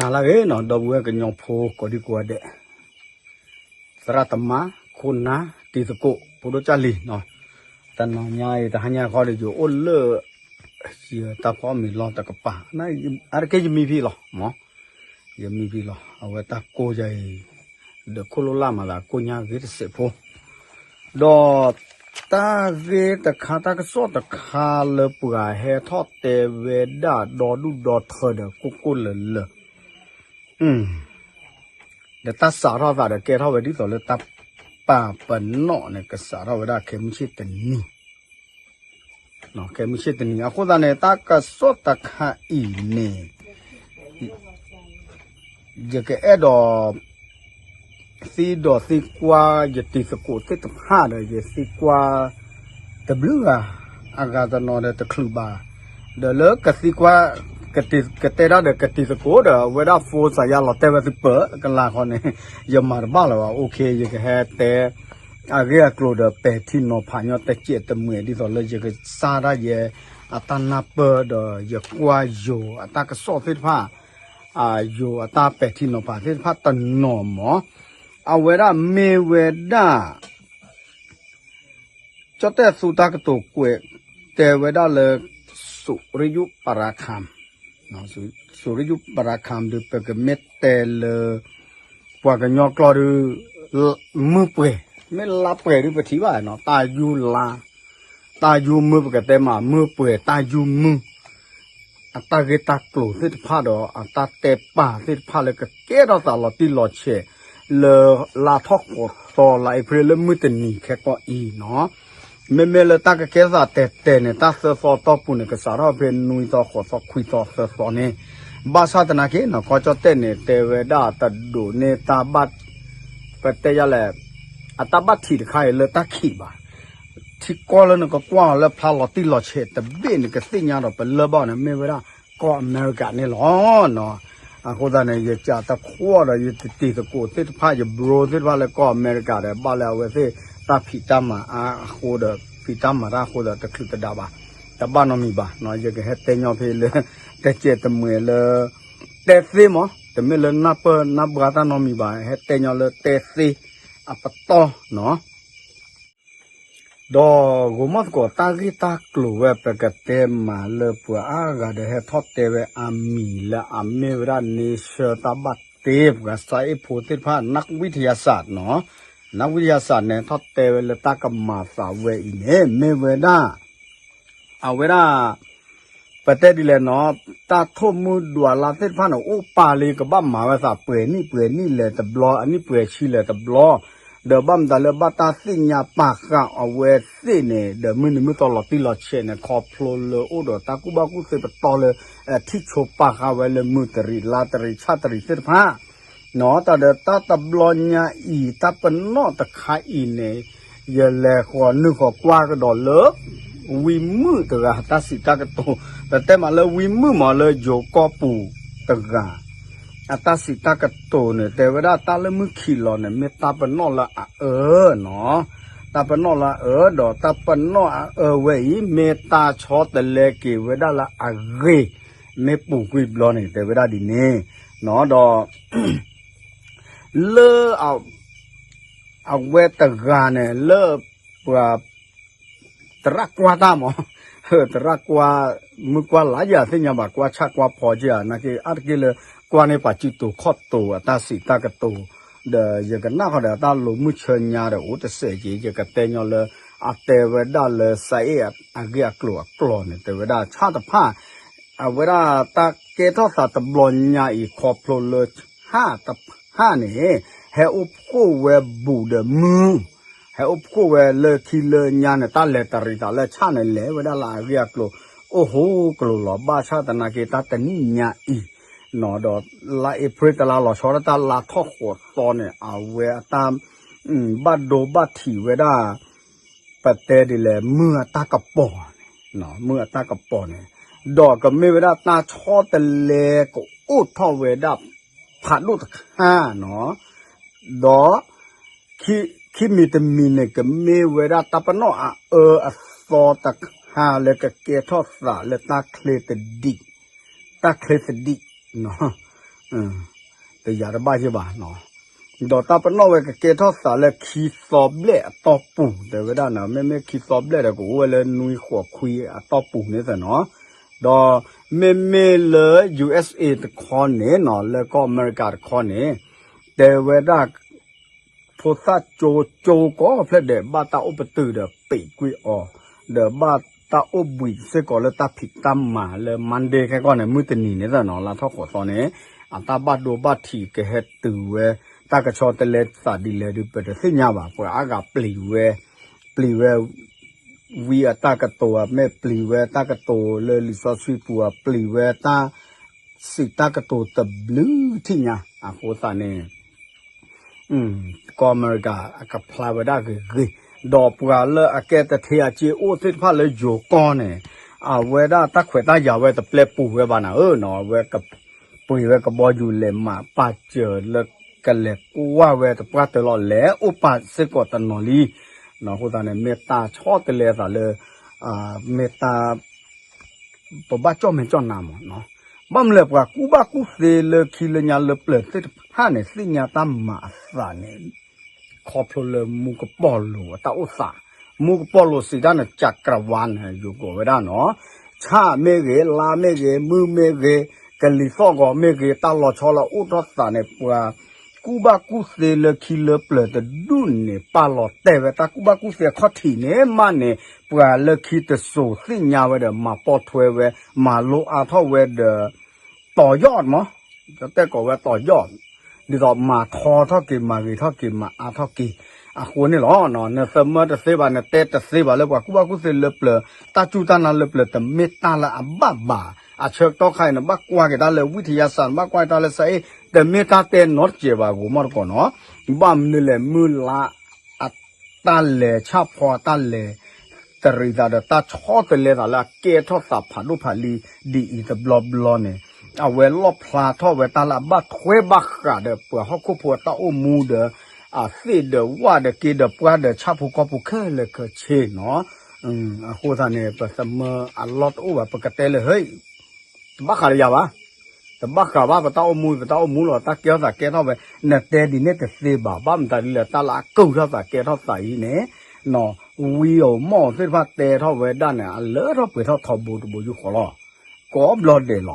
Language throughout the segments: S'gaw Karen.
ဟါလၢအဂ့ၤနီၤ ဒီပုၢ်ဝဲၢ်ကညီဖိကိးဒံကိးဂၤဒဲး, သရၣ်သမါ ခိၣ်နၢ် တံၤသကိး ဖိဒိၣ်ကၢ်လံၤနီၤ, တနၤညါအံၤ တဟါညါခီဒီး ယအိၣ်လၢ ယတၢ်ဖီအီၣ်မ့ၤလီၢ်တကပၤ, အါတက့ၢ်ယမံဖံလီၤမး, ယမံဖံလီၤ အဝဲတၢ်ကိးယၤအံၤ ဒီးခိၣ်လိၣ်လၢ်မၤသးကိၢ်ညါဂ့ၤတစဲးဖိ, ဒီးတၢ်ဂ့ၢ်တခါ တၢ်ကစီၣ်တခါလၢပှၤဟဲထီၣ်တဲဝဲဒၣ်ဒီဒူၣ်ဒီထၢဒီးကိၢ်ကိၢ်လၢၤလၢၤ ဒီးတၢ်စးထီၣ်သးဒီးကဲထီၣ်ဝဲဒ်သိးလၢတၢ်ပာ်ပနီၣ်န့ၣ် ကစးထီၣ်ဝဲဒၣ်ခဲမုၢ်ဆ့ၣ်တနံၤ, ခဲမုၢ်ဆ့ၣ်တနံၤ အဃိသတးန့ၣ် တၢ်ကစီၣ်တခါအံၤန့ၣ် ယကအဲၣ်ဒိး သံဒီးသံကွၢ် ယတံၤသကိးသ့ၣ်တဖၣ်ဒီး ယသံကွၢ်တဘျုးဂၤ အဂၤတနီၤဒီးတချုးဘၣ်, ဒီးလၢကသံကွၢ် ကတဲတၢ်ဒီးကတံၤသကိးဒီး အဝဲဒၣ်ဖိစးယါလီၤတဲာ်ဝဲသုပၢၤကလာ်ဃီန့ၣ် ယမၤတဘၣ်လၢၤဘၣ်, အိၣ်ခ့ ယကဟဲတဲ အဂ့ၢ်အကျိၤဒီးပဲာ်ထံနီၤဖးညီတစဲးတမှဲာ် ဒ်သိးလၢယကစၢ်ဒၣ်ယဲ အတၢ်နၢ်ပၢၢ်ဒီးယကွၢ်ယိၤအတၢ်ကစီၣ်သ့ၣ်တဖၣ် ယိၤအတၢ်ပဲာ်ထံနီၤဖးသ့ၣ်တဖၣ်တနီၤမး, အဝဲဒၣ်မ့ၢ်ဝဲဒၣ် ကၠီၣ်တဲၣ်သူတၢ်ကတိၤကွဲး တဲဝဲဒၣ်လၢ စူးရ့ယုၢ်ပရၤခၣ် စူးရ့ယုၢ်ပရၤခၣ်ဒီး ပကမ့ၢ်တဲလၢ ပှၤကညီကျိာ်ဒီး မုၢ်ပှဲၤ, မ့ၢ်လါပှဲၤဒီးပထံၣ်ဘၣ်နီၤ, တၢ်ယူၢ်လါ, တၢ်ယူၢ်မုၢ်ပကတဲမး မုၢ်ပှဲၤတၢ်ယူၢ်မုၢ် အတၢ်ဂ့ၢ်တၢ်ကျိၤသ့ၣ်တဖၣ်ဒီး အတၢ်တဲပာ်သ့ၣ်တဖၣ်လၢကကဲထီၣ်သးလီၤတံၢ်လီၤဆဲး လၢလါထီၣ်ဃိးသီ လါအ့ဖြ့ၣ်လၢမုၢ်တနံၤခဲကိးအံၤနီၤ, မ့မ့ၢ်လၢတၢ်ကကဲထီၣ်သးတဲာ်တဲာ်န့ၣ် တၢ်သၢသီတီၢ်ပူၤန့ၣ် ကစးထီၣ်ဖဲနွံသီ ဃိးသီ ခွံသီ သၢသီန့ၣ်, ဘၣ်ဆၣ်သနာ်က့နီၤ ကၠီၣ်တဲၣ်န့ၣ် တဲဝဲဒၣ်တဒိးန့ၢ်တၢ်ဘၣ် ပတဲယၤလဲၣ်, အတၢ်ဘၣ်ထံးတခါအံၤလၢတၢ်ခံးဘၣ် ထံကီၢ်လၢနကကွၢ်အီၤလၢဖျါလီၤတံၢ်လီၤဆဲးတဘ့ၣ်န့ၣ် ကသ့ၣ်ညါဒီးပလၢၢ်ဘၣ်န့ၣ် မ့ၢ်ဝဲဒၣ်ကီၢ်အမဲရကၤန့ၣ်လီၤ. အဃိသတးန့ၣ် ယကးတခွီၣ်ဒီး ယတံၤသကိးသ့ၣ်တဖၣ် ယ bro သ့ၣ်တဖၣ်လၢကီၢ်အမဲရကၤဒီး ဘၣ်လၢအဝဲသ့ၣ်တၢ်ဖံးတၢ်မၤအါအဃိဒီး ဖံးတၢ်မၤတၢ်အဃိဒီး တချုးတဒါဘၣ်, တဘၣ်နီတမံၤဘၣ်, ယကဟဲတဲညီဖဲလၢ တစဲးတမှဲာ်လၢ တဲသ့မး တမ့ၢ်လၢနၢ်ပၢၢ်နၢ်ဘှါတၢ်နီတမံၤဘၣ်, ဟဲတဲညီလၢတဲသ့အပတီၢ်နီၤ ဒီးဂီၤမီၢ်သကိး တၢ်ဂ့ၢ်တၢ်ကျိၤဝဲ ပကတဲမးလၢပှၤအါဂၤဒီး ဟဲထီၣ်တဲဝဲအမံၤလၢအမ့ၢ်ဝဲဒၣ် နံဆၢတၢ်ဘၣ်တ့ ပှၤစၢအ့ၣ်ဖိသ့ၣ်တဖၣ် နၢ်ဝံထယၤစးနီၤ, နၢ်ဝံထယၤစးန့ၣ် ထီၣ်တဲဝဲလၢတၢ်ကမၤသးဝဲအံၤန့ၣ် မ့ၢ်ဝဲဒၣ် အဝဲဒၣ် ပတဲဒ်လဲၣ်နီၤ, တၢ်ထိၣ်မုၢ်ဒွးလါသ့ၣ်တဖၣ်န့ၣ် အိၣ်ပာ်လံ ကဘၣ်မၤဝဲသးပှဲၤနံၣ်ပှဲၤနံၣ်လဲၣ်တဘျီ အနံၣ်ပှဲၤဆံလဲၣ်တဘျီ, ဒီးဘၣ်မတၤလၢဘၣ်တၢ်သ့ၣ်ညါပာ်ဃာ်အဝဲသ့ၣ်န့ၣ် ဒီးမုၢ်နံၤမုၢ်သီလီၤတံၢ်လီၤဆဲးန့ၣ် ခီဖျိလၢအိၣ်ဒီးတၢ်ကူၣ်ဘၣ်ကူၣ်သ့ပတီၢ်လၢ ထံၣ်ဆိပာ်ဃာ်ဝဲလၢမုၢ်တရံးလါတရံးဆၣ်တရံးသ့ၣ်တဖၣ် နီၤ တၢ်ဒီးတၢ်တဘျီညါအံၤ တၢ်ပနီၣ်တခါအံၤန့ၣ် ယလဲၤဃီၤနုာ်ဃီၤကွၢ်ကဒီးလၢ ဝံမုၣ်တဂၤ တၢ်စံးတၢ်ကတိၤ, ပတဲမးလၢဝံမုၣ်မးလၢယိၤကီၢ်ပူၤတဂၤ အတၢ်စံးတၢ်ကတိၤန့ၣ် တဲဝဲဒၣ်တၢ်လၢမုၢ်ခံးလီၤန့ၣ် မ့ၢ်တၢ်ပနီၣ်လၢအအၢနီၤ, တၢ်ပနီၣ်လၢအအၢဒီး တၢ်ပနီၣ်အအၢဝဲအံၤ မ့ၢ်တၢ်ဆီတလဲက့ၤဝဲဒၣ်လၢအဂ့ၢ် မ့ၢ်ပူၤကွံာ်ဘျီန့ၣ် တဲဝဲဒၣ်ဒ်န့ၣ် နီၤ ဒီး လၢ အဝဲတဂၤန့ၣ် လၢ ပှၤ သရၣ်ကွၢ်တၢ်မး, သရၣ်ကွၢ် မုၢ်ကွၢ်လါယၤသ့ၣ်ညါဘၣ် ကွၢ်ဆၣ်ကွၢ်ဖီက့ၤဧါ နာ်က့ အါတက့ၢ်လၢ ကွၢ်န့ၢ်ပှၤစုတိၤခီၣ်တိၤအတၢ်စံးတၢ်ကတိၤ, ဒီးယကနၣ်ဃီဒီး အတၢ်လိာ်မုၢ်ဆၢညါဒီး အိၣ်တစဲးက့ၤ ယကတဲညီလၢ အတဲဝဲဒၣ်လၢစၢအ့ၣ်အဂ့ၢ်အကျိၤအကျိၤန့ၣ် တဲဝဲဒၣ်ဆၣ်တဖၣ် အဝဲဒၣ်တၢ်ကဲထီၣ်သးတဘျီညါအံၤ ခီဖျိလၢဆၣ်တဖၣ်န့ၣ် ဟဲအိၣ်ဖှိၣ်ဝဲဘူးဒီးမုၢ်, ဟဲအိၣ်ဖှိၣ်ဝဲလၢခံလၢညါန့ၣ် တၢ်လဲၤတရံးသးလၢဆၣ်န့ၣ် လဲၤဝဲဒၣ်လၢအဂ့ၢ်အကျိၤ အိၣ်ဟူးကလိာ်လီၤ. ဘၣ်ဆၣ်သနာ်က့ တၢ်တနံၣ်ညါအံၤ ဒီးလါအ့ဖြ့ၣ်တလါလီၤဆီဒၣ်တၢ် လါထီၣ်ဃိးသီန့ၣ် အဝဲအတၢ် ဘၣ်ဒိဘၣ်ထံးဝဲဒၣ် ပတဲဒ်လဲၣ် မုၢ်အတၢ်ကပီၤန့ၣ်, မုၢ်အတၢ်ကပီၤန့ၣ်, ဒီးကမ့ၢ်ဝဲဒၣ်တၢ်ဆီတလဲကအိၣ်ထီၣ်ဝဲဒၣ်ဖးဒိၣ်တခါနီၤ, ဒီး ခံမံၤတမံၤန့ၣ် ကမ့ၢ်ဝဲဒၣ်တၢ်ပနီၣ်အအၢအသီတခါလၢကကဲထီၣ်သးလၢတၢ်ချ့သဒံး, တၢ်ချ့သဒံးနီၤ တယာ်တဘၣ်ယဲၢ်ဘၣ်နီၤ. ဒီးတၢ်ပနီၣ်ဝဲကကဲထီၣ်သးလၢခံသီဘျဲၣ်အတီၢ်ပူၤ တဲဝဲဒၣ်နီၤ, မ့မ့ၢ်ခံသီဘျဲၣ်ဒီး ကအိၣ်ဝဲလၢနွံဃိးခွံအတီၢ်ပူၤန့ၣ်သ့ၣ်နီၤ. ဒီးမ့မ့ၢ်လၢ ယူၢ်အ့ၣ်စ့ၣ် တခီန့ၣ်နီၤ, လၢကီၢ်အမဲရကၤတခီန့ၣ် တဲဝဲဒၣ် ဖိသၣ်ကၠိကၠိကိးဖျၢၣ်ဒဲး ဘၣ်တၢ်အိၣ်ပတုာ်ဒီးပံးကွံာ်အီၤ, ဒီးဘၣ်တၢ်အိၣ်ဘှံးစ့ၢ်ကီးလၢတၢ်ဖံးတၢ်မၤလၢ Monday ခဲကီၢ်န့ၣ် မုၢ်တနံၤန့ၣ်သ့ၣ်နီၤ, လါထီၣ်ဃိးသီန့ၣ် အတၢ်ဘၣ်ဒိဘၣ်ထံးကဟဲတုၤဝဲ တၢ်ကဆီတလဲသးဒ်လဲၣ်ဒုး ပတသ့ၣ်ညါဘၣ်. ပှၤအါဂၤပျံၤဝဲ, ပျံၤဝဲ ဝံအတၢ်ကတိၤ, မ့ၢ်ပျံၤဝဲတၢ်ကတိၤလၢလံာ်စီဆှံပူၤ, ပျံၤဝဲတၢ်စံးတၢ်ကတိၤတဘျုးထံၣ်ညါ. အဃိသတးန့ၣ် ကီၢ်အမဲရကၤ အကဖျါဝဲဒၣ်ဂ့ၤဂ့ၤ, ဒီးပှၤလၢအကဲတထ့အစ့အိၣ်သ့ၣ်တဖၣ်လၢယိၤကီၢ်န့ၣ် အဝဲဒၣ်တၢ်ခွဲးတၢ်ယာ်ဝဲတပျဲပူၤဝဲဘၣ်နၤဧၢနီၤ, အဝဲကပှ့ၤဝဲကဘီယူၤလဲၤမၤပာ်စၢၤလၢကလဲၤကွၢ်ဝဲတပှၢ်တၢၢ်လီၤ, လဲၤအိၣ်ပာ်စ့ၢ်ကီးတနီၤလံ. အဃိသတးန့ၣ် မ့ၢ်တၢ်ဆီတလဲသးလၢ မ့ၢ်တၢ် ပဘၣ်ကၠီၣ်မဲာ်ကၠီၣ်နါမးနီၤ. ဘၣ်မနုၤလဲၣ် ပှၤကူၣ်ဘၣ်ကူၣ်သ့လၢခံလၢညါလၢပျၢၤသ့ၣ်တဖၣ်န့ၣ် သ့ၣ်ညါတၢ်မၤအသးန့ၣ် ခီဖျိလၢမူကပီၤလိၤအတၢ်အိၣ်သး, မူကပီၤလိၤစံးတၢ်န့ၣ် ကကရဝါန့ၣ် ယိၤကိးဝဲဒၣ်နီၤ, ဆၣ်မ့ၢ်ဂ့ၤ, လါမ့ၢ်ဂ့ၤ, မုၢ်မ့ၢ်ဂ့ၤ, ကလံၤသီၣ်ဂီၤမ့ၢ်ဂ့ၤ, တၢ်လီၤဆီလၢအိၣ်ထီၣ်သးန့ၣ် ပှၤကူၣ်ဘၣ်ကူၣ်သ့လၢခံလၢပျၢၤတဒူၣ်န့ၣ် ပာ်လီၤတဲာ်ဝဲတၢ်ကူၣ်ဘၣ်ကူၣ်သ့အခီၣ်ထံးန့ၣ်မးန့ၣ် ပှၤလၢခံတစိၤသ့ၣ်ညါဝဲဒီး မၤပိာ်ထွဲဝဲ, မၤလိအါထီၣ်ဝဲဒီး တီၤယီၣ်မး, တဲကိးဝဲတီၤယီၣ်, ဒ်သိးမၤထီထီၣ်က့ၤ မၤဂ့ၤထီၣ်က့ၤ မၤအါထီၣ်က့ၤ, အဃိန့ၣ်လီၤ. နသမၢတသ့ဘၣ် နတဲတသ့ဘၣ်လၢပှၤကူၣ်ဘၣ်ကူၣ်သ့လၢပျၢၤ တၢ်စူၢ်တၢ်နာ်လၢပျၢၤ တမ့ၢ်တၢ်လၢအဘၣ်ဘၣ်. အဆၢကတီၢ်ခါအံၤ နဘၣ်ကွၢ်က့ၤတၢ်လၢ ဝံထယါစး နဘၣ်ကွၢ်က့ၤတၢ်လၢစးအ့ၣ် တမ့ၢ်တၢ်တဲနီတစဲးဘၣ် ဂိၤမီၢ်တကိးနီၤ. ဘၣ်မနုၤလဲၣ် မုၢ်လါ အတၢ်လဲၤဆၣ်ဖီ အတၢ်လဲၤတရံးသးဒီး တၢ်ဆီတလဲသးလၢအကဲထီၣ်သးဖးဒိၣ်ဖးလံၤဒ်အံၤတဘျီဘျီန့ၣ် အဝဲလီၣ်ဖျါထီၣ်ဝဲတၢ်လၢအဘၣ်ထွဲဘၣ်ဃးဒီးပှၤဟီၣ်ခိၣ်ဖိအတၢ်အိၣ်မူဒီး အသ့ၣ်ဒီးဝၣ်ဒီးက့ဒီးပှၢ်ဒီးဆၣ်ဖိကီၢ်ဖိခဲလၢာ်ခဲဆ့နီၤ. အဃိသတးန့ၣ် ပသမၢအလီၢ်တအိၣ်ဘၣ် ပကတဲလၢ ဟဲ တဘၣ်ဃးလၢယၤဘၣ်, တဘၣ်ဃးဘၣ် ပတၢ်အိၣ်မူ ပတၢ်အိၣ်မူလီၤ တၢ်ကဲထီၣ်သးကဲထီၣ်ဝဲ, နတဲဒ်န့ၣ်တသ့ဘၣ်. ဘၣ်မတၤဒ်လဲၣ် တၢ်လၢအကူၣ်ထီၣ်သးကဲထီၣ်သးအံၤန့ၣ် နီၤ ဝံဧိၤမီၣ်ဧိၤသ့ၣ်တဖၣ်တဲထီၣ်ဝဲဒၣ်န့ၣ် အလၢထီၣ်ပှဲၤထီၣ်ထီဘိတဘိယူၢ်ဃီလီၤ. ကိးဘျီဒဲးလီၤ.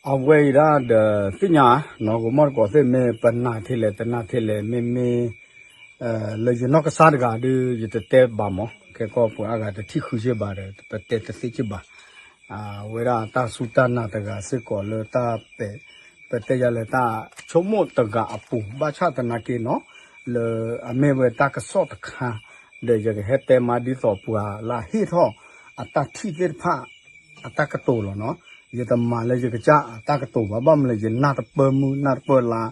အဝဲအံၤဒၣ်ဒီးသ့ၣ်ညါ နီၤ ဂိၤမီၢ်တကိးသ့ၣ် မ့ၢ်ပနာ်ထဲလဲၣ်တနာ်ထဲလဲၣ် မ့မ့ၢ် လၢယနီၢ်ကစၢ်တဂၤဒီး ယတတဲဘၣ်မး ခဲကီၢ်ပှၤအါဂၤတထံၣ်ဃုစ့ၢ်ဘၣ်ဒီး ပတဲတသ့စ့ၢ်ဘၣ်. အဝဲဒၣ်တၢ်စူၢ်တၢ်နာ်တဂၤစ့ၢ်ကီးလၢတၢ်ပဲာ် ပတဲယၤလဲၣ် တၢ်ဆိကမိၣ်တဂၤအပူၤ ဘၣ်ဆၣ်သနာ်က့နီၤ လၢအမ့ၢ်ဝဲတၢ်ကစီၣ်တခါ ဒီးယကဟဲတဲမးဒ်သိးပှၤလၢအဟ့ၣ်ထီၣ်အတၢ်ထံၣ်သ့ၣ်တဖၣ် အတၢ်ကတိၤလီၤနီၤ. ယတမၤလၢယကစၢ်အတၢ်ကတိၤဘၣ် ဘၣ်မနုၤလဲၣ် ယနၢ်တပၢၢ်မုၢ်နၢ်တပၢၢ်လါ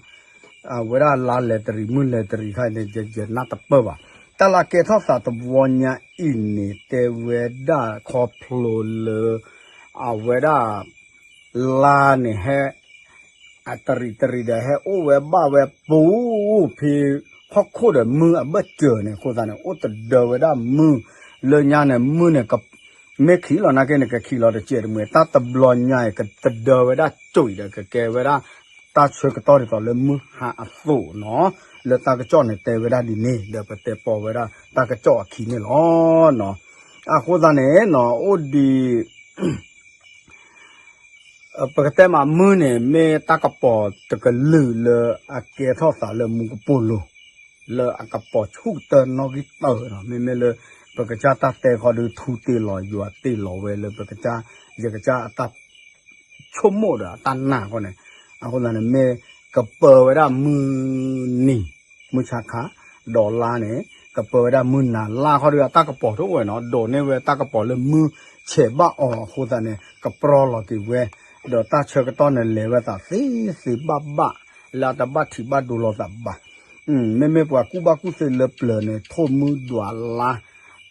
အဝဲဒၣ်လါလဲၤတရံး မုၢ်လဲၤတရံးခါန့ၣ် ယနၢ်တပၢၢ်ဘၣ်. တၢ်လၢအကဲထီၣ်သးတဝီညါအံၤန့ၣ် တဲဝဲဒၣ်ခီဖျိလၢ အဝဲဒၣ် လါန့ၣ်ဟဲ အတရံးတရံးဒီး ဟဲအိၣ်ဝဲဘၣ်ဝဲပူၤ ဖဲဟီၣ်ခိၣ်ဒီးမုၢ်အဘၢၣ်စၢၤန့ၣ် အဃိသတးန့ၣ် အိၣ်တဒၢဝဲဒၣ်မုၢ် လၢညါန့ၣ် မုၢ်န့ၣ် မ့ၢ်ခံးလီၤနာ်က့န့ၣ် ကခံးလီၤတစဲးတမှဲၤ တၢ်တဘျီညါအံၤ ကတဒၢဝဲဒၣ်စိာ်အံၤဒီး ကကဲဝဲဒၣ် တၢ်ဆၢကတီၢ်ဒ်သိးလၢမုၢ်ဟါအသိးနီၤ လၢတၢ်ကစီၣ်န့ၣ်တဲဝဲဒၣ်ဒ်န့ၣ် ဒီးပတဲပိာ်ဝဲဒၣ်တၢ်ကစီၣ်အခံန့ၣ်လီၤ. အဃိသတးန့ၣ်နီၤ အိၣ်ဒံး ပကတဲမးမုၢ်န့ၣ် မ့ၢ်တၢ်ကပီၤတကလုာ်လၢအကဲထီၣ်သးလၢမူကပိာ်လိၤ လၢအကပီၤဆူၣ်ကတၢၢ်နီၣ်ဂံၢ်တၢၢ်နီၤ မ့မ့ၢ်လၢ ပကစၢ်တၢ်တဲဃီဒီးထူတ့ၢ်လီၤယွၤတ့ၢ်လီၤဝဲလၢပကစၢ် ယကစၢ်အတၢ်ဆိကမိၣ်ဒီးအတၢ်နာ်ဃီန့ၣ် အဃိသတးန့ၣ် မ့ၢ်ကပၢဝဲဒၣ်မုၢ်နံၤ မုၢ်ဆါခါ ဒီးလါန့ၣ် ကပၢဝဲဒၣ်မုၢ်နၤ လါခီဒီးအတၢ်ကပီၤတအိၣ်ဝဲနီၤ ဒိးန့ၢ်ဝဲတၢ်ကပီၤလၢမုၢ်ဆဲးဘၣ်အီၤအဃိသတးန့ၣ် ကပြီလီၤက့ၤဝဲ ဒီးတၢ်ဆၢကတီၢ်န့ၣ်လဲၤဝဲသးသ့သ့ဘၣ်ဘၣ် လၢအတဘၣ်ထံးဘၣ်ဒိလိာ်သးဘၣ် မ့မ့ၢ်ပှၤကူၣ်ဘၣ်ကူၣ်သ့လၢပျၢၤန့ၣ် ထိၣ်မုၢ်ဒွးလါ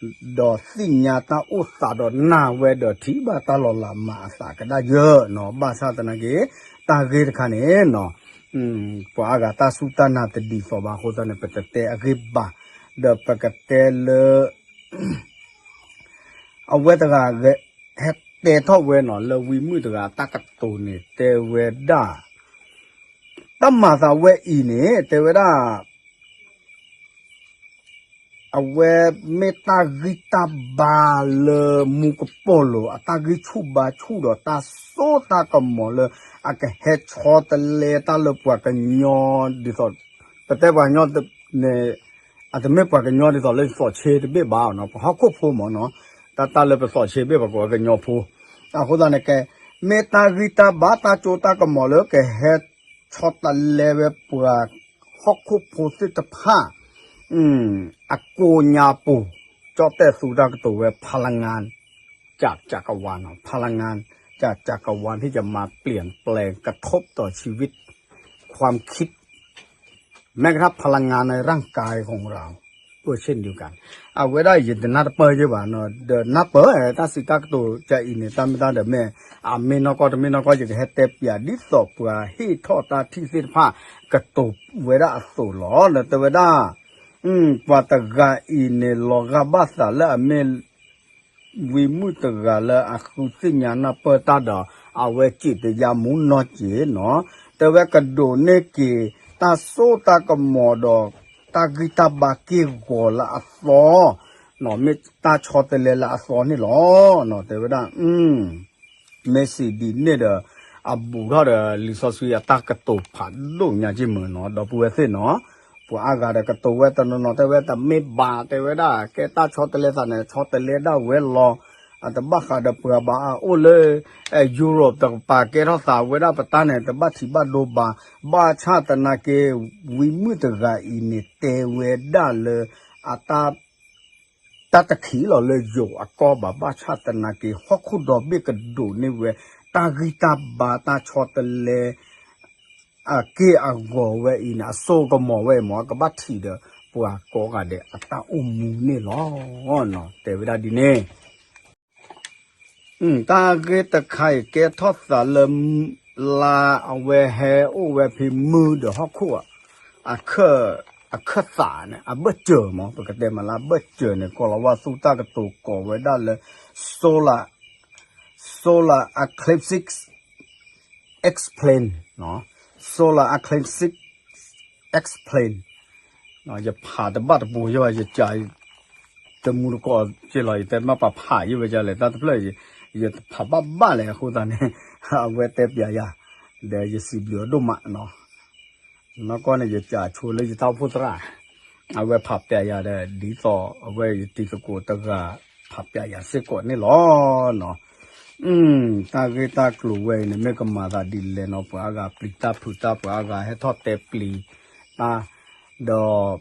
ဒီးသ့ၣ်ညါတၢ်အိၣ်သးဒီးနာ်ဝဲဒီးထံၣ်ဘၣ်တၢ်လီၤလးမၤအသးကဒါယၢ်နီၤ ဘၣ်ဆၣ်သနာ်က့ တၢ်ဂ့ၢ်တခါန့ၣ်နီၤ ပှၤအါဂၤတၢ်စူၢ်တၢ်နာ်တဒ်သိးဘၣ်အဃိသတးန့ၣ် ပတတဲအဂ့ၢ်ဘၣ် ဒီးပကတဲလၢ အဝဲတဂၤဂဲၤ ဟဲ တဲထီၣ်ဝဲနီၤ လၢဝံမုၣ်တဂၤအတၢ်ကတိၤန့ၣ် တဲဝဲဒၣ် တၢ်မၤသးဝဲအံၤန့ၣ် တဲဝဲဒၣ် အဝဲမ့ၢ်တၢ်ဂံၢ်တၢ်ဘါလၢမူကပီၤလိၤ အတၢ်ဂံၢ်ဆူၣ်ဘါဆူၣ်ဒီးတၢ်စိတၢ်ကမီၤလၢ အကဟဲဆီတလဲတၢ်လၢပှၤကညီ ဒ်သိး ပတဲပှၤကညီန့ၣ် အတမ့ၢ်ပှၤကညီဒ်သိးလၢယသီၣ်ဆ့တဘ့ၣ်ဘၣ်နီၤ ပှၤဟီၣ်ခိၣ်ဖိမ့ၢ်နီၤ တၢ်တၢ်လၢပသီၣ်ဆ့ဘ့ၣ် ပှၤကိးဝဲကညီဖိ အဃိသတးန့ၣ်ကဲ မ့ၢ်တၢ်ဂံၢ်တၢ်ဘါတၢ်စိတၢ်ကမီၤလၢကဟဲဆီတလဲဝဲပှၤဟီၣ်ခိၣ်ဖိသ့ၣ်တဖၣ် အကိးညါပူၤ ကၠီၣ်တဲၣ်သူတၢ်ကတိၤဝဲ พลังงาน จากจักรวาล พลังงาน จากจักรวาล ที่จะมาเปลี่ยนแปลงกระทบต่อชีวิต ความคิด แม้กระทั่งพลังงานในร่างกายของเราด้วยเช่นเดียวกัน အဝဲဒၣ်ယတနၢ်တပၢၢ်ယဲဘၣ်နီၤ ဒီးနၢ်ပၢၢ် တၢ်စံးတၢ်ကတိၤကအံၤန့ၣ် တၢ်မ့ၢ်တၢ်ဒီးမ့ၢ် အမ့ၢ်နီၢ်ကီၢ်တမ့ၢ်နီၢ်ကီၢ် ယကဟဲတဲပၠးဒ်သိးပှၤဟ့ၣ်ထီၣ်တၢ်ထံၣ်သ့ၣ်တဖၣ် ကတိၤဝဲဒၣ်အသိးလီၤ ဒီးတဲဝဲဒၣ် ပှၤတဂၤအံၤန့ၣ် လီၤဂာ်ဘၣ်သးလၢအမ့ၢ် ဝံမုၣ်တဂၤလၢအဃုသ့ၣ်ညါနၢ်ပၢၢ်တၢ်ဒီး အဝဲစံးတယါမူနီၢ်က့နီၤ တဲဝဲကဒိးန့ၢ်က့ၤ တၢ်စိတၢ်ကမီၤဒီး တၢ်ဂံၢ်တၢ်ဘါက့ၢ်ဂီၤလၢအသီ မ့ၢ်တၢ်ဆီတလဲလၢအသီန့ၣ်လီၤ တဲဝဲဒၣ် မ့ၢ်စံးဒ်န့ၣ်ဒီး အဘူးထီၣ်ဒီးလံာ်စီဆှံအတၢ်ကတိၤဖးဒိၣ်ညါက့ၢ်မုၢ်နီၤ ဒီပုၢ်ဝဲၢ်သ့ၣ်နီၤ ပှၤအါဂၤဒီးကတိၤဝဲတနီၤနီၤတဲဝဲတမ့ၢ်ဘၣ် တဲဝဲဒၣ်ကဲတၢ်ဆီတလဲသးန့ၣ် ဆီတလဲဒၣ်ဝဲလီၤ အတဘၣ်ဃးဒီးပှၤဘၣ် အအိၣ်လၢ Europe တကပၤကဲထီၣ်သးဝဲဒၣ်ပတၢ်န့ၣ် တဘၣ်ထံးဘၣ်ဒိဘၣ် ဘၣ်ဆၣ်သနာ်က့ ဝံမုၣ်တဂၤအံၤန့ၣ် တဲဝဲဒၣ်လၢ အတၢ် တၢ်တထံးလီၤလၢယိၤအကီၢ်ဘၣ် ဘၣ်ဆၣ်သနာ်က့ ဟီၣ်ခိၣ်ဒီဘ့ၣ်ကဒိးန့ၢ်ဝဲ တၢ်ဂံၢ်တၢ်ဘါတၢ်ဆီတလဲ အက့ၢ်အဂီၤဝဲအံၤန့ၣ် အစိကမီၤဝဲအံၤမ့ၢ် ကဘၣ်ထံးဒီးပှၤကိးဂၤဒဲးအတၢ်အိၣ်မူန့ၣ်လီၤ. တဲဝဲဒၣ်ဒ်န့ၣ် တၢ်ဂ့ၢ်တခါအံၤကဲထီၣ်သးလၢ လါအဝဲဟဲအိၣ်ဝဲဖဲမုၢ်ဒီးဟီၣ်ခိၣ် အခၢၣ်သးန့ၣ် အဘၢၣ်စၢၤမ့ၢ် ပကတဲမ့ၢ်လၢအဘၢၣ်စၢၤန့ၣ် ကီၤလၤဝါသူတၢ်ကတိၤကိးဝဲဒၣ်လၢ solar solar eclipse explain solar eclipse explain ယဖးတဘၣ်တပူၤယဘၣ် ယကး တမူတကိးက့လီၤ ယတဲမ့ၢ်ပှၤဖးယဝဲဒ်လဲၣ် တၢ်တဖျၢၣ် ယတဖးဘၣ်ဘၣ်လဲၣ် အဃိသတးန့ၣ် အဝဲတဲပျးယၤ ဒီးယစံးဘျုးအဒိၣ်မးနီၤ နီၢ်ကီၢ်န့ၣ် ယကးဆိလၢယတၢ်အိၣ်ဖှိၣ်သရၣ် အဝဲဖးပျးယၤဒီး ဒ်သိးအဝဲယတံၤသကိးတဂၤ ဖးပျးယၤစ့ၢ်ကီးန့ၣ်လီၤ. တၢ်ဂ့ၢ်တၢ်ကျိၤဝဲအံၤန့ၣ် မ့ၢ်ကမၤသးဒ်လဲၣ်နီၤ ပှၤအါဂၤပျံၤတၢ်ဖုးတၢ် ပှၤအါဂၤဟဲထီၣ်တဲပျံၤတၢ် ဒီး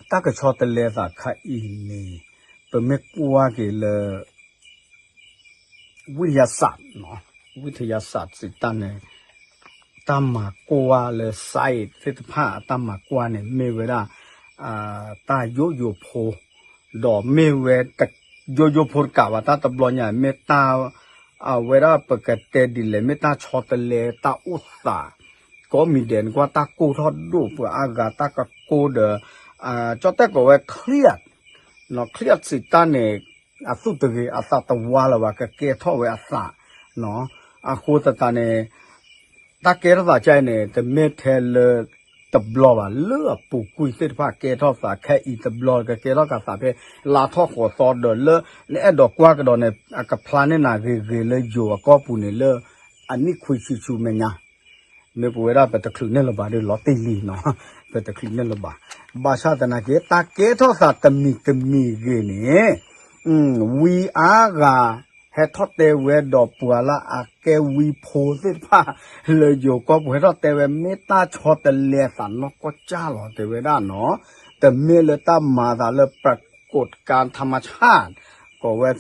တၢ်ကဆီတလဲသးခါအံၤန့ၣ် ပမ့ၢ်ကွၢ်က့ၤလၢ ဝံယစး ဝံယစးစံးတၢ်န့ၣ် တၢ်မၤကွၢ်လၢ science သ့ၣ်တဖၣ်အတၢ်မၤကွၢ်န့ၣ် မ့ၢ်ဝဲဒၣ် တၢ်ယိယိဖိ ဒီးမ့ၢ်ဝဲ ယိယိဖိတကးဘၣ် တၢ်တဘျီညါ မ့ၢ်တၢ် အဝဲဒၣ်ပကတဲဒ်လဲၣ် မ့ၢ်တၢ်ဆီတလဲတၢ်အိၣ်သး ကိးမံၤဒဲးန့ၣ် ကွၢ်တၢ်ကိၢ်ထီၣ်ဒိၣ်ပှၤအါဂၤတၢ်ကကိၢ်ဒီး ကၠီၣ်တဲၣ်ကိးဝဲ เครียด เครียด စံးတၢ်န့ၣ် အသူၣ်တဂ့ၤ အသးတဝါလၢၤဘၣ် ကကဲထီၣ်ဝဲအသး အဃိသတးန့ၣ် တၢ်ကဲထီၣ်သးကါအံၤန့ၣ် တမ့ၢ်ထဲလၢတဘျီဘၣ် လၢအပူၤကွံာ်သ့ၣ်တဖၣ်ကဲထီၣ်သး ခဲအံၤတဘျီ ကကဲထီၣ်ကသးဖဲ လါထီၣ်ဃိးသီဒီးလၢ နအဲၣ်ဒိးကွၢ်ကဒီးန့ၣ် အကဖျါန့ၢ်နၤဂ့ၤဂ့ၤလၢယိၤအကီၢ်ပူၤန့ၣ်လၢ အနံၣ်ခွံဆံဆူမဲာ်ညါ မ့ၢ်ပဝဲဒၣ်ပတချုးန့ၢ်လၢၤဘၣ်ဒီးလီၤတံၢ်လံနီၤ ပတချုးန့ၢ်လၢၤဘၣ် ဘၣ်ဆၣ်သနာ်က့ တၢ်ကဲထီၣ်သးတမံၤတမံၤဂ့ၤန့ၣ် ဝံအါဂၤ ဟဲထီၣ်တဲဝဲဒီးပှၤလၢအကဲဝံဖိသ့ၣ်တဖၣ် လၢယိၤကီၢ်ပူၤ ဟဲထီၣ်တဲဝဲ မ့ၢ်တၢ်ဆီတလဲသးနီၢ်ကီၢ်ကၢ်လီၤ တဲဝဲဒၣ်နီၤ တမ့ၢ်လၢတၢ်မၤသးလၢ ปรากฏการณ์ธรรมชาติ ကိးဝဲ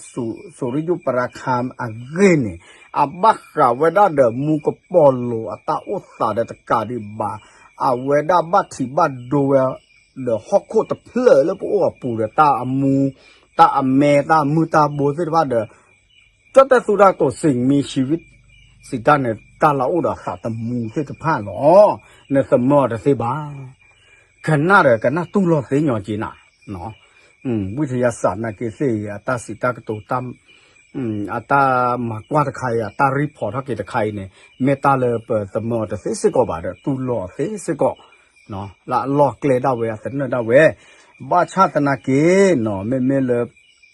สุริยุปราคา အဂ့ၢ်န့ၣ် အဘၣ်ဃးဝဲဒၣ်ဒီးမူကပီၤလိၤအတၢ်အိၣ်သးဒီးတကးဒံးဘၣ် အဝဲဒၣ်ဘၣ်ထံးဘၣ်ဒိဝဲ ဒီးဟီၣ်ခိၣ်တဖျၢၣ်လၢပအိၣ်အပူၤဒီးတၢ်အမူ တၢ်အမဲ တၢ်မုၢ်တၢ်ဘိသ့ၣ်တဖၣ်ဒီး ကၠီၣ်တဲၣ်သူတၢ်ကတိၤ สิ่งมีชีวิต စံးတၢ်န့ၣ် တၢ်လၢအအိၣ်ဒီးအသးသမူသ့ၣ်တဖၣ်လီၤ. နသမၢအီၤတသ့ဘၣ်. ကနၣ်ဒီးကနၣ်တူၢ်လိာ်သ့ညီက့နၤ. ဝံယစးသနာ်က့သ့ၣ်အံၤ အတၢ်စံးတၢ်ကတိၤတၢ် အတၢ်မၤကွၢ်တခါအံၤ အတၢ် report ထီၣ်က့ၤတခါအံၤန့ၣ် မ့ၢ်တၢ်လၢပသမၢအီၤတသ့စ့ၢ်ကီးဘၣ်ဒီး တူၢ်လိာ်အီၤသ့စ့ၢ်ကီး လၢအလီၢ်ကျဲဒၣ်ဝဲ အသနၢၣ်ဒၣ်ဝဲ, ဘၣ်ဆၣ်သနာ်က့နီၤ မ့မ့ၢ်လၢ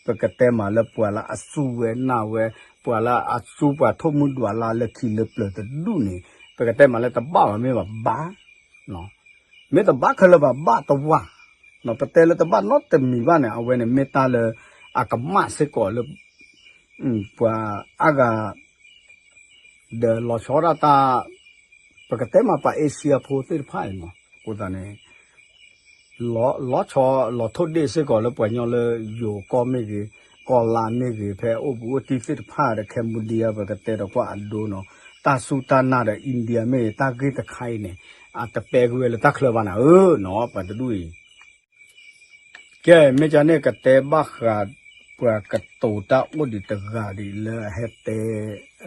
ပကတဲမးလၢပှၤလၢအစူၢ်ဝဲနာ်ဝဲ ပှၤလၢအစူၢ်ပှၤထိၣ်မုၢ်ဒွးလၢလၢခံလၢပျၢၤတဒူၣ်န့ၣ် ပကတဲမးလၢတဘၣ်ဘၣ်မ့ၢ်ဘၣ်ဘၣ် မ့ၢ်တဘၣ်ခဲလၢာ်ဘၣ် ဘၣ်တဝၢ်, ပတဲလၢတဘၣ်နီတမံၤဘၣ်န့ၣ် အဝဲန့ၣ်မ့ၢ်တၢ်လၢ အကမၣ်စ့ၢ်ကီးလၢ ပှၤအါဂၤ ဒီးလီၤဆီဒၣ်တၢ် ပကတဲမးပှၤအ့ရှံယါဖိသ့ၣ်တဖၣ်အံၤမး အဃိသတးန့ၣ် လီၤဆီလီၤထိၣ်ဒ့ၣ်စ့ၢ်ကီးလၢပှၤကညီလၢယိၤကီၢ်မ့ၢ်ဂ့ၤ, ကီၢ်လါမ့ၢ်ဂ့ၤ, ဖဲအိၣ်ဘူးအိၣ်တံၢ်သ့ၣ်တဖၣ်ဒီး Cambodia ပကတဲဒီးကွၢ်အဒိနီၤ, တၢ်စူၢ်တၢ်နာ်ဒီး India မ့ၢ်ဂ့ၤ တၢ်ဂ့ၢ်တခါအံၤန့ၣ် အတပဲကွံာ်ဝဲလၢတၢ်ချၢဘၣ်နၤဧၢနီၤ ပှၤတဒူၣ်အံၤ ကဲ မ့ၢ်ကန့ၣ်ကတဲဘၣ်ဃး ပှၤကတိၤတၢ်အိၣ်ဒံးတဂၤဒံးလၢအဟဲတဲ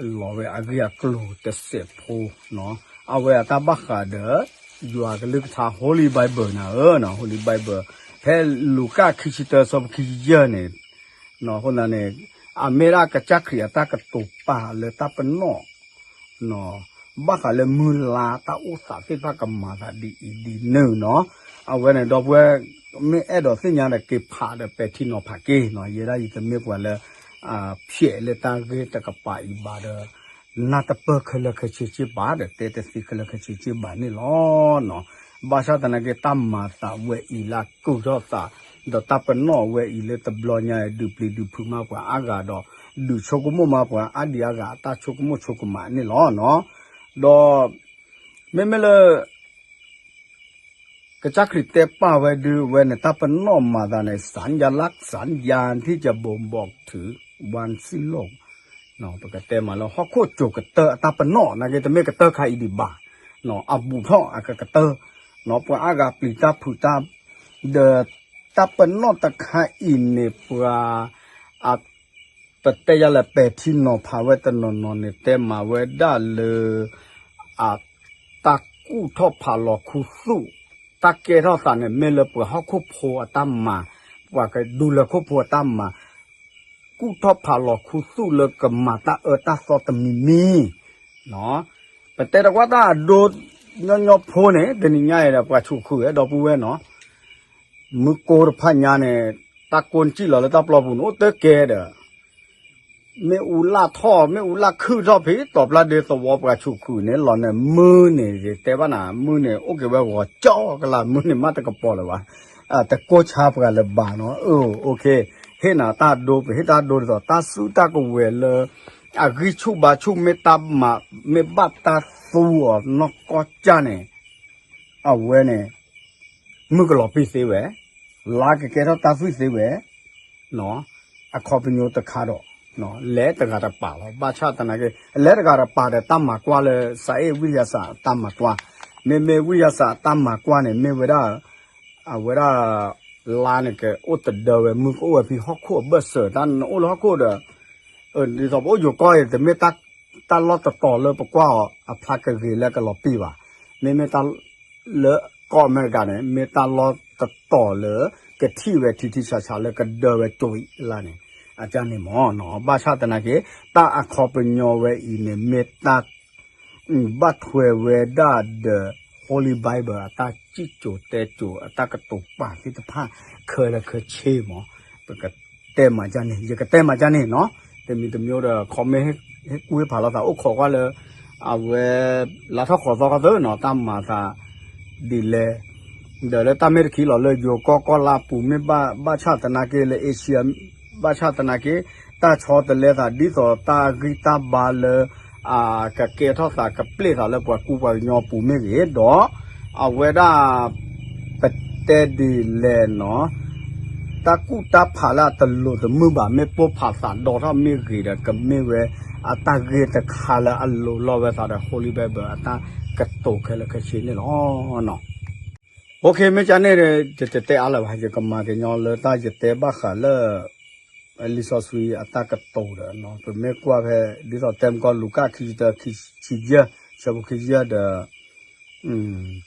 လီၤဝဲအဂ့ၢ်အကျိၤတစဲးဖိနီၤ, အဝဲအတၢ်ဘၣ်ဃးဒီး ယွၤကလုၢ်ကထါ Holy Bible နၤဧၢ, Holy Bible ဖဲလူၤကၣ်ခံဆံတၢ ဆၢဖိခံဆံယဲၢ်န့ၣ်, အဃိသတးန့ၣ် အမ့ၢ်ဒၣ်ကစၢ်ခရံာ်အတၢ်ကတိၤပာ်လၢတၢ်ပနီၣ် ဘၣ်ဃးလၢမုၢ်လါတၢ်အိၣ်သးသ့ၣ်တဖၣ်ကမၤသးဒ်အံၤဒ်နုၤနီၤ, အဝဲန့ၣ်ဒီပုၢ်ဝဲၢ် မ့ၢ်အဲၣ်ဒိးသ့ၣ်ညါဒီးက့ၤဖးဒီးပဲာ်ထံနီၤဖးက့ၤနီၤ, ယဲဒၣ်ယတမ့ၢ်ပှၤလၢ ဖျဲးလၢတၢ်ဂ့ၢ်တကပၤအံၤဘၣ်ဒီး နၢ်တပၢၢ်ခဲလၢာ်ခဲဆ့က့ၤဘၣ်ဒီး တဲတသ့ခဲလၢာ်ခဲဆ့က့ၤဘၣ်န့ၣ်လီၤ. ဘၣ်ဆၣ်သနာ်က့ တၢ်မၤသးဝဲအံၤလၢအကူၣ်ထီၣ်သး ဒီးတၢ်ပနီၣ်ဝဲအံၤလၢတဘျီညါအံၤ ဒုးပျံၤဒုးဖုးမးပှၤအါဂၤဒီး ဒုးဆိကမိၣ်မးပှၤအါဒံးအါဂၤအတၢ်ဆိကမိၣ်ဆိကမးန့ၣ်လီၤနီၤ, ဒီး မ့မ့ၢ်လၢ ကစၢ်ခရံာ်တဲပာ်ဝဲဒုးဝဲန့ၣ် တၢ်ပနီၣ်မၤသးန့ၣ် สัญลักษณ์ สัญญาณ ที่จะบ่งบอกถึงวันสิ้นโลก ပကတဲမးလၢဟီၣ်ခိၣ်စိၤကတၢၢ်အတၢ်ပနီၣ် နာ်က့တမ့ၢ်ကတၢၢ်ခါအံၤဒံးဘၣ်, အဘူးထီၣ်အကကတၢၢ်, ပှၤအါဂၤပျံၤတၢ်ဖုးတၢ် ဒီးတၢ်ပနီၣ်တခါအံၤန့ၣ် ပှၤ အ ပတဲယၤလၢပဲာ်ထံနီၤဖးဝဲတနီၤနီၤန့ၣ် တဲမၤဝဲဒၣ်လၢ အတၢ်ကူၣ်ထီၣ်ဖးလီၤခူသူၣ်, တၢ်ကဲထီၣ်သးန့ၣ် မ့ၢ်လၢပှၤဟီၣ်ခိၣ်ဖိအတၢ်မၤ, ပှၤကဒူလၢခိၣ်ဖိအတၢ်မၤ, ကူၣ်ထီၣ်ဖးလီၤခူသူၣ်လၢကမၤတၢ်အၢတၢ်သီတမံၤမံၤ, ပတဲတကွၢ်တၢ်အဒိ ညီညီဖိန့ၣ် တနံၤညါအံၤဒီး ပှၤဆူးခုၣ်ဝဲဒီပုၢ်ဝဲၢ်နီၤ မုၢ်ကိၢ်တဖၣ်ညါန့ၣ် တၢ်ကိၢ်နစံၣ်လီၤလၢတၢ်ပျီပူၤန့ၣ် အိၣ်တကဲဒီး မ့ၣ်အူလၢ်ထီၣ် မ့ၣ်အူလၢ်ခုၣ်ထီၣ်ဖဲ တီၤပျၢ်ဒ့သဝီပှၤဆူးခုၣ်န့ၣ် လီၤန့ၣ်မုၢ်န့ၣ် ယတဲဘၣ်နၤ မုၢ်န့ၣ် အိၣ်က့ၤဝဲဂီၤကၠီကလါ မုၢ်န့ၣ်မးတကပီၤလၢၤဘၣ်, တကိၢ်ဆါပှၤလၢၤဘၣ်နီၤ, အိၣ်ခ့ ဟ့ၣ်နၤတၢ်ဒိ ပဟ့ၣ်တၢ်ဒိဒ်သိး တၢ်စုတၢ်ကဝဲၤလၢ အဂံၢ်ဆူၣ်ဘါဆူၣ် မ့ၢ်တၢ်မၤ မ့ၢ်ဘၣ်တၢ်သူအီၤနီၢ်ကီၢ်ကၢ်န့ၣ် အဝဲန့ၣ် မုၢ်ကလီၤပံာ်သ့ဝဲ, လါကကဲထီၣ်တၢ်သွံၣ်သ့ဝဲ, အခီပညီတခါဒီး လဲၤတဂၤတပၤလီၤ. ဘၣ်ဆၣ်သနာ်က့ လဲၤတဂၤတပၤဒီး တၢ်မၤကွၢ်လၢ စးအ့ၣ်ဝံယၤစး တၢ်မၤကွၢ်, မ့မ့ၢ်ဝံယၤစး တၢ်မၤကွၢ်န့ၣ် မ့ၢ်ဝဲဒၣ် အဝဲဒၣ် လါန့ၣ် ကအိၣ်တဒၢဝဲ မုၢ်ကအိၣ်ဝဲဖဲဟီၣ်ခိၣ်အဘၢၣ်စၢၤ တၢ်နအိၣ်လၢဟီၣ်ခိၣ်ဒီး ဒ်သိးပအိၣ်ယိၤကီၢ်အံၤ တမ့ၢ်တၢ်လီၢ်တတီၤလၢပကွၢ်အီၤ အဖျါကဂ့ၤလၢကလီၤပံာ်ဘၣ်. မ့မ့ၢ်တၢ်လၢကီၢ်အမဲရကၤန့ၣ် မ့ၢ်တၢ်လီၢ်တတီၤလၢ ကထံၣ်ဝဲထံထံဆးဆးလၢကဒၢဝဲကၠိအံၤလါန့ၣ် အကၢ်န့ၣ်မ့ၢ်နီၤ. ဘၣ်ဆၣ်သနာ်က့ တၢ်အခီပညီဝဲအံၤန့ၣ် မ့ၢ်တၢ် ဘၣ်ထွဲဝဲဒၣ်ဒီး Holy Bible အတၢ်စံၣ်စိၤတဲစိၤ အတၢ်ကတိၤပာ်သ့ၣ်တဖၣ် ခဲလၢာ်ခဲဆ့မ့ၢ် ပကတဲမၤကၢ်န့ၣ် ယကတဲမၤကၢ်န့ၣ်နီၤ. တမံၤတမံၤဒီး comment ဟ့ၣ်ကူၣ်ဟ့ၣ်ဖးလိာ်သး အိၣ်ခိးကွၢ်လၢ အဝဲ လါထီၣ်ဃိးသီခီသၢနီၤ တၢ်မၤသးဒ်လဲၣ် ဒီးလၢတၢ်မ့ၢ်တခံလီၤလၢ ယိၤကီၢ်ကီၢ်လါပူၤမ့ၢ်ဘၣ် ဘၣ်ဆၣ်သနာ်က့လၢ Asia ဘၣ်ဆၣ်သနာ်က့ တၢ်ဆီတလဲသး ဒ်သိးတၢ်ဂံၢ်တၢ်ဘါလၢ ကကဲထီၣ်သးကပျဲၢ်သးလၢပှၤကူပှၤကညီပူၤမ့ၢ်ဂ့ၤဒီး အဝဲဒၣ် ပတဲဒ်လဲၣ်နီၤ တၢ်ကူၣ်တၢ်ဖးလၢအတလိၤတမုာ်ဘၣ် မ့ၢ်ပိၢ်ဖးသးဒီထီၣ်မ့ၢ်ဂ့ၤဒီး ကမ့ၢ်ဝဲအတၢ်ဂ့ၢ်တခါလၢအလိၤလီၤဝဲသးဒီး Holy Bible အတၢ်ကတိၤခဲလၢာ်ခဲဆ့န့ၣ်လီၤ. အိၣ်ခ့ မ့ၢ်ကန့ၣ် ယတတဲအါလၢၤဘၣ် ယကမၤကညီလၢတၢ်ယတဲဘၣ်ဃးလၢ လံာ်စီဆှံအတၢ်ကတိၤဒီး ပမ့ၢ်ကွၢ်ဖဲ ဒ်သိးတဲမကီၢ် လူၤကၣ်ခံဆံတၢ ခံဆံယဲၢ် ဆၢဖိခံဆံယဲၢ်ဒီး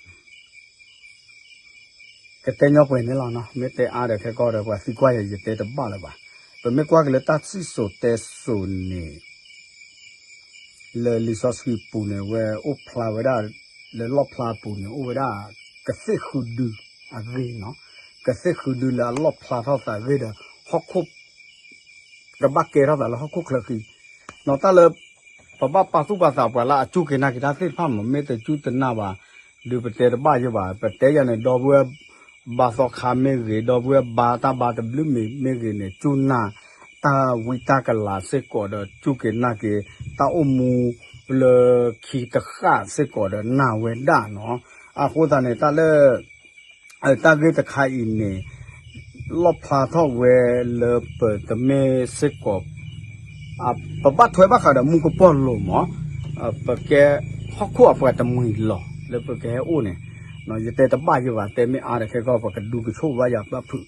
ကတဲညီပှဲၤန့ၣ်လီၤနီၤ မ့ၢ်တဲအါဒီးခဲကီၢ်ဒီး ပှၤသံကွၢ်ယၤ ယတဲတဘၣ်လၢၤဘၣ်. ပမ့ၢ်ကွၢ်က့ၤလၢတၢ်စံၣ်စိၤတဲစိၤန့ၣ် လၢလံာ်စီဆှံပူၤန့ၣ် ဝဲအိၣ်ဖျါဝဲဒၣ် လၢလီၣ်ဖျါပူၤန့ၣ် အိၣ်ဝဲဒၣ် ကသ့ၣ်ဃုဒုအဂ့ၢ်နီၤ, ကသ့ၣ်ဃုဒုလၢအလီၣ်ဖျါထီၣ်သးအဂ့ၢ်ဒီး ဟီၣ်ခိၣ် ကဘၣ်ကဲထီၣ်သးလၢဟီၣ်ခိၣ်ချၢဃံနီၤ, တၢ်လၢ ပဘၣ်ပာ်သူၣ်ပာ်သးပှၤလၢအစူၢ်က့ၤနာ်က့ၤတၢ်သ့ၣ်တဖၣ်မး မ့ၢ်တစူၢ်တနာ်ဘၣ် ဒုးပတဲတဘၣ်ယဲဘၣ်, ပတဲယၤန့ၣ် ဒီပုၢ်ဝဲၢ်ဘါသီခါမ့ၢ်ဂ့ၤ, ဒီပုၢ်ဝဲၢ်ဘါတၢ်ဘါတဘျုးမ့ၢ်ဂ့ၤန့ၣ် စူၢ်နာ်တၢ်ဝံတၢ်ကလၤစ့ၢ်ကီးဒီး စူၢ်က့ၤနာ်က့ၤ တၢ်အိၣ်မူလၢခံတဃၣ်စ့ၢ်ကီးဒီး နာ်ဝဲဒၣ်နီၤ, အဃိသတးန့ၣ် တၢ်လၢ တၢ်ဂ့ၢ်တခါအံၤန့ၣ် လီၣ်ဖျါထီၣ်ဝဲလၢပတမ့ၢ်စ့ၢ်ကီး ပဘၣ်ထွဲဘၣ်ဃးဒီးမူကပီၢ်လိၤမး, ပကဲဟီၣ်ခိၣ်အပှၤတမှံၤလီၤ လၢပကဟဲအိၣ်န့ၣ်, ယတဲတဘၣ်ယဲဘၣ် တဲမ့ၢ်အါဒီးခဲကီၢ် ပကဒုးကဆိၣ်ဘၣ်ယၤဘၣ်ဖုး, ဒီး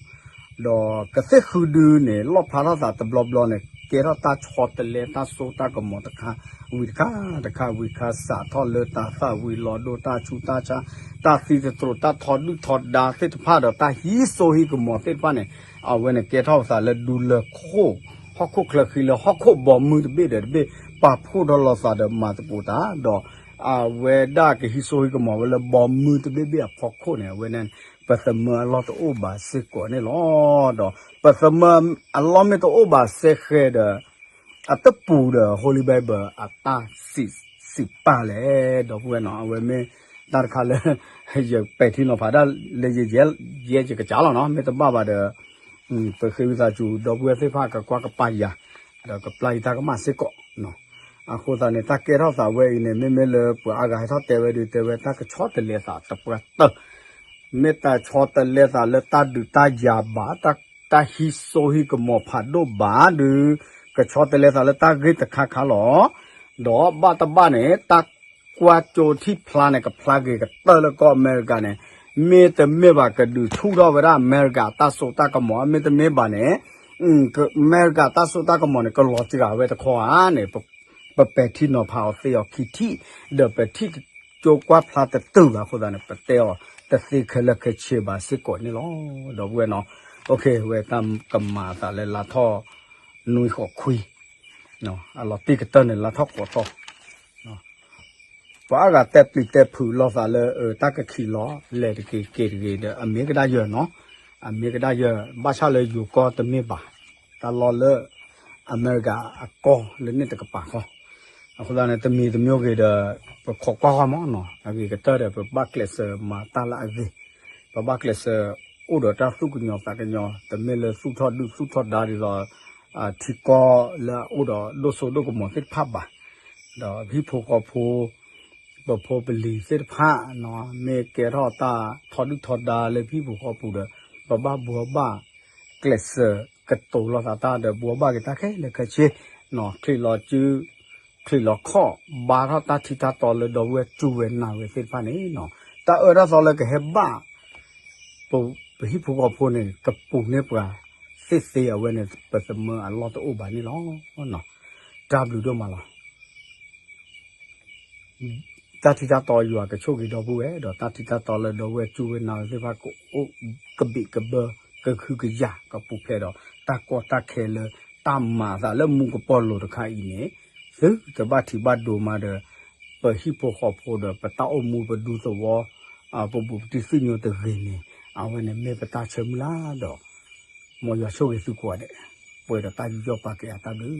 ကသ့ၣ်ဃုဒုန့ၣ် လီၣ်ဖျါထီၣ်သးတဘျီဘျီန့ၣ် ကဲထီၣ်တၢ်ဆီတလဲတၢ်စိတၢ်ကမီၤတခါ ဝံၤတခါ တခါဝံၤတခါ စးထီၣ်လၢတၤသၣ်ဝံၤလီၤဒိၣ်တၢ်ဆူးတၢ်ဆါ တၢ်သံသတြိာ် တၢ်ထီဒုၣ်ထီဒါသ့ၣ်တဖၣ်ဒီး တၢ်ဟံးစိဟံးကမီၤသ့ၣ်တဖၣ်န့ၣ် အဝဲန့ၣ်ကဲထီၣ်သးလၢဒူလၢၢ်ခိၣ် ဟီၣ်ခိၣ်ချၢဃံလၢဟီၣ်ခိၣ်ဘီမုၢ်တဘ့ၣ်ဒီးတဘ့ၣ် ပာ်ဖှိၣ်ထီၣ်လိာ်သးဒီးမၤသကိးတၢ် ဒီးအဝဲဒၣ်ကဟံးစိဟံးကမီၤဝဲလၢဘီမုၢ်တဘ့ၣ်ဘ့ၣ်အဖီခိၣ်န့ၣ် အဝဲန့ၣ် ပသမၢအလီၢ်တအိၣ်ဘၣ်စ့ၢ်ကီးန့ၣ်လီၤ. ဒီးပသမၢအလီၢ်မ့ၢ်တအိၣ်ဘၣ်စဲဃဲဒီး အတပူၤဒီး Holy Bible အတၢ်စံးစံးပာ်လဲၣ် ဒီပုၢ်ဝဲၢ်နီၤ အဝဲမ့ၢ်တၢ်တခါလၢ ယပဲာ်ထံနီၤဖးဒၣ်လၢယဲယဲယကစၢ်လီၤနီၤ မ့ၢ်တဘၣ်ဘၣ်ဒီး ပဃ့ဝံသးစူၤ ဒီပုၢ်ဝဲၢ်သ့ၣ်တဖၣ်ကကွၢ်ကပာ်ယၤ ဒီးကပျၢ်ယတၢ်ကမၣ်စ့ၢ်ကီး အဃိသတးန့ၣ် တၢ်ကဲထီၣ်သးဝဲအံၤန့ၣ် မ့မ့ၢ်လၢပှၤအါဂၤဟဲထီၣ်တဲဝဲဒုး တဲဝဲတၢ်ကဆီတလဲသးတပှၢ်တၢၢ် မ့ၢ်တၢ်ဆီတလဲသးလၢတၢ်ဒုးတၢ်ယၤဘၣ် တၢ်ဟံးစိဟံးကမီၤဖးဒိၣ်ဘၣ်ဒုး ကဆီတလဲသးလၢတၢ်ဂ့ၢ်တခါခါလီၤ. ဒီးဘၣ်တဘၣ်န့ၣ် တၢ်ကွၢ်ကၠိထံၣ်ဖျါန့ၣ် ကဖျါဂ့ၤကတၢၢ်လၢကီၢ်အမဲရကၤန့ၣ် မ့တမ့ၢ်ဘၣ်ကဒုးဆူၣ်ထီၣ်ဝဲဒၣ်အမဲရကၤတၢ်စိတၢ်ကမီၤ မ့တမ့ၢ်ဘၣ်န့ၣ် အမဲရကၤတၢ်စိတၢ်ကမီၤန့ၣ် ကလီၤစှၤဝဲတခီဧါန့ၣ် ပပဲာ်ထံနီၤဖးအီၤသ့အီၤခံထံၣ် ဒီးပထံၣ်ကၠိကွၢ်ဖျါတတုာ်ဘၣ်အဃိသတးန့ၣ် ပတဲအီၤတသ့ခဲလၢာ်ခဲဆ့ဘၣ်စ့ၢ်ကီးန့ၣ်လီၤ. ဒီပုၢ်ဝဲၢ်နီၤ ဝဲတၢ်ကမၤအသးလၢလါထီၣ်နွံဃိးခွံ အလီၤတံၢ်ကတၢၢ်န့ၣ် လါထီၣ်ကီးထီၣ် ပှၤအါဂၤတဲပျံၤတဲဖုးလိာ်သးလၢ တၢ်ကခံးလီၤ လဲၤတက့ၤက့ၤတဂ့ၤဒီး အမ့ၢ်ကဒါယၢၤနီၤ အမ့ၢ်ကဒါယၢၤ ဘၣ်ဆၣ်လၢယိၤကီၢ်တမ့ၢ်ဘၣ် တၢ်လီၢ်လၢ အမဲရကၤအကီၢ်လၢန့ၣ်တကပၤဃီ အဃိသတးန့ၣ် တမံၤတမံၤဂ့ၤဒီး ပခိးကွၢ်ဃီမးနီၤ အဂ့ၤကတၢၢ်ဒီး ပဘၣ်ကျဲးစၢးမၤတၢ်လၢအဂ့ၤ ပဘၣ်ကျဲးစၢးအိၣ်ဒီးတၢ်သူၣ်ကညီၤသးကညီၤ တမ့ၢ်လၢသူၣ်ထီၣ်ဒုၣ်သူၣ်ထီၣ်ဒါဒ်သိး ထံကီၢ်လၢအအိၣ်ဒီးဒိၣ်စိဒိၣ်ကမီၤသ့ၣ်တဖၣ်ဘၣ် ဒီးပဟံၣ်ဖိဃီဖိ ပဖိပလံၤသ့ၣ်တဖၣ် မ့ၢ်ကဲထီၣ်တၢ်ထီဒုၣ်ထီဒါလၢပဟံၣ်ဖိဃီဖိဒီး ပဘၣ်ဘှီဘၣ်ကျဲးစၢးကတိၤလိာ်သးတၢ်ဒီး ဘှီဘၣ်က့ၤတၢ်ခဲလၢာ်ခဲဆ့ ချံးလီၤစု ချံးလီၤခီၣ် ဘါထီၣ်တၢ်ထံတၢ်တီလၢဒီပုၢ်ဝဲၢ်စူၢ်ဝဲနာ်ဝဲသ့ၣ်တဖၣ်န့ၣ် တၢ်အၢတၢ်သီလၢကဟဲဘၣ် ပဟံၣ်ဖိဃီဖိန့ၣ် ကပူၤန့ၢ်ပှၤသ့သ့အဝဲန့ၣ် ပသမၢအလီၢ်တအိၣ်ဘၣ်န့ၣ်လီၤ. တၢ်ဘျုးဒိၣ်မးလီၤ. တၢ်ထံတၢ်တီယွၤကဆိၣ်ဂ့ၤဒီပုၢ်ဝဲၢ် ဒီးတၢ်ထံတၢ်တီလၢဒီပုၢ်ဝဲၢ်စူၢ်ဝဲနာ်ဝဲသ့ၣ်တဖၣ်ကအိၣ်ကဘံးကဘၢ ကဟုကယာ်ကပူၤဖျဲးဒီး တၢ်ကီတၢ်ခဲလၢတၢ်မၤအသးလၢမူကပီၤလိၤတခါအံၤန့ၣ် သုတဘၣ်ထံးဘၣ်ဒိမးဒီး ပဟံၣ်ဖိဃီဖိဒီး ပတၢ်အိၣ်မူပဒူသဝီ ပဘူးပတံၢ်သ့ၣ်ညိတဂ့ၤန့ၣ် အဝဲန့ၣ်မ့ၢ်ပတၢ်ဆၢမုၢ်လၢ်ဒီး မ်ယွၤဆိၣ်ဂ့ၤသုကိးဂၤဒဲး ပှဲၤဒီးတၢ်ယူးယီၣ်ပာ်ကဲအတၢ်ဘျုး